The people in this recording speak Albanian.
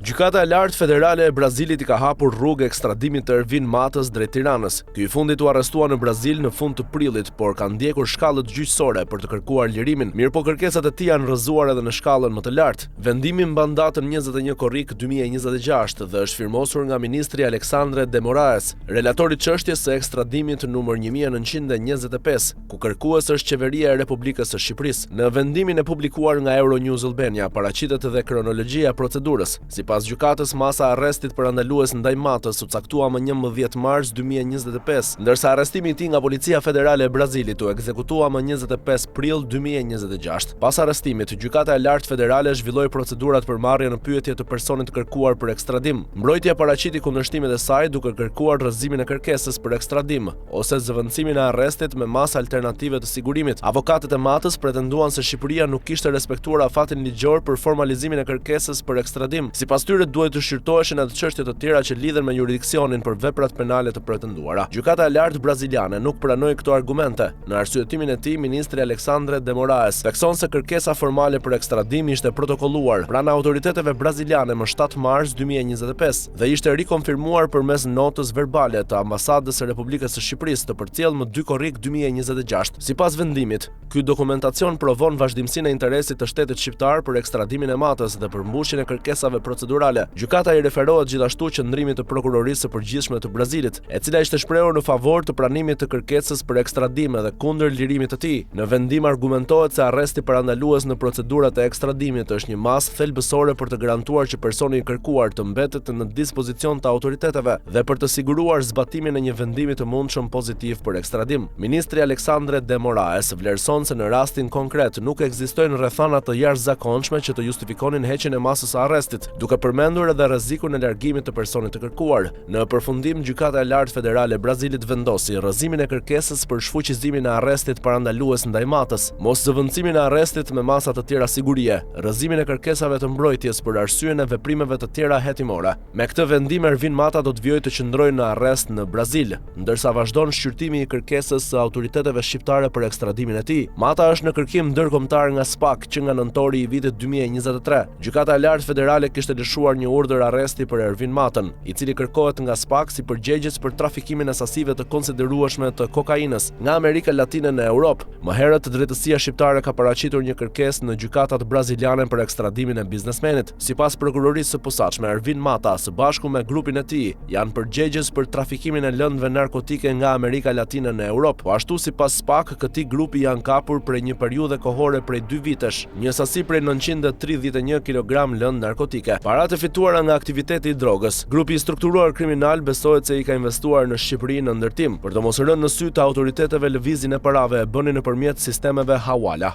Gjykata e Lartë Federale e Brazilit i ka hapur rrugë ekstradimit të Ervin Matës drejt Tiranës. Ky i fundit u arrestua në Brazil në fund të prillit, por ka ndjekur shkallët gjyqësore për të kërkuar lirimin, mirëpo kërkesat e tij janë rrëzuar edhe në shkallën më të lartë. Vendimi mban datën 21 korrik 2026 dhe është firmosur nga ministri Alexandre de Moraes, relator i çështjes së ekstradimit numër 1925. ku kërkues është Qeveria e Republikës së Shqipërisë. Në vendimin e publikuar nga Euronews Albania paraqitet edhe kronologjia e procedurës. Sipas gjykatës, masa e arrestit parandalues ndaj Matës u caktua më 11 mars 2025, ndërsa arrestimi i tij nga Policia Federale e Brazilit u ekzekutua më 25 prill 2026. Pas arrestimit, Gjykata e Lartë Federale zhvilloi procedurat për marrjen në pyetje të personit të kërkuar për ekstradim. Mbrojtja paraqiti kundërshtimet e saj duke kërkuar rrëzimin e kërkesës për ekstradim. ose zëvendësimin e arrestit me masë alternative të sigurimit. Avokatët e Matës pretenduan se Shqipëria nuk kishte respektuar afatin ligjor për formalizimin e kërkesës për ekstradim. Sipas tyre, duhej të shqyrtoheshin edhe çështje të tjera që lidhen me juridiksionin për veprat penale të pretenduara. Gjykata e Lartë braziliane nuk pranoi këto argumente. Në arsyetimin e tij, ministri Alexandre de Moraes thekson se kërkesa formale për ekstradim ishte protokolluar pranë autoriteteve braziliane më 7 mars 2025. dhe ishte rikonfirmuar përmes notës verbale të Ambasadës së Republikës së Shqipërisë të përcjellë më 2 korrik 2026. Sipas vendimit, ky dokumentacion provon vazhdimësinë e interesit të shtetit shqiptar për ekstradimin e Matës dhe përmbushjen e kërkesave procedurale. Gjykata i referohet gjithashtu qëndrimit të Prokurorisë së Përgjithshme të Brazilit, e cila ishte shprehur në favor të pranimit të kërkesës për ekstradim edhe kundër lirimit të tij. Në vendim argumentohet se arresti parandalues në procedurat e ekstradimit është një masë thelbësore për të garantuar që personi i kërkuar të mbetet në dispozicion të autoriteteve dhe për të siguruar zbatimin e një vendimi të mundshëm pozitiv për ekstradim. Ministri Alexandre de Moraes vlerëson se në rastin konkret nuk ekzistojnë rrethana të jashtëzakonshme që të justifikonin heqjen e masës së arrestit, duke përmendur edhe rrezikun e largimit të personit të kërkuar. Në përfundim, Gjykata e Lartë Federale e Brazilit vendosi rrëzimin e kërkesës për shfuqizimin e arrestit parandalues ndaj Matës, moszëvendësimin e arrestit me masa të tjera sigurie, rrëzimin e kërkesave të mbrojtjes për arsyen e veprimeve të tjera hetimore. Me këtë vendim Ervin Mata do të vijojë të qëndrojë në arrest në Brazil, ndërsa vazhdon shqyrtimi i kërkesës së autoriteteve shqiptare për ekstradimin e tij. Mata është në kërkim ndërkombëtar nga SPAK që nga nëntori i vitit 2023. Gjykata e Lartë Federale kishte lëshuar një urdhër arresti për Ervin Matën, i cili kërkohet nga SPAK si përgjegjës për trafikimin e sasive të konsiderueshme të kokainës nga Amerika Latine në Europë. Më herët, drejtësia shqiptare ka paraqitur një kërkesë në gjykatat braziliane për ekstradimin e biznesmenit. Sipas Prokurorisë së Posaçme, Ervin Mata, së bashku me grupin e tij, janë përgjegjës për trafikimin e lëndëve narkotike nga Amerika Latine në Europë. Po ashtu, sipas SPAK, këtij grupi janë kapur prej një periudhe kohore prej dy vitesh, një sasi prej 931 kilogram lëndë narkotike. Paratë e fituara nga aktiviteti i drogës, grupi i strukturuar kriminal besohet se i ka investuar në Shqipëri në ndërtim. Për të mos rënë në sy të autoriteteve lëvizjen e parave e bënin nëpërmjet sistemeve hawala.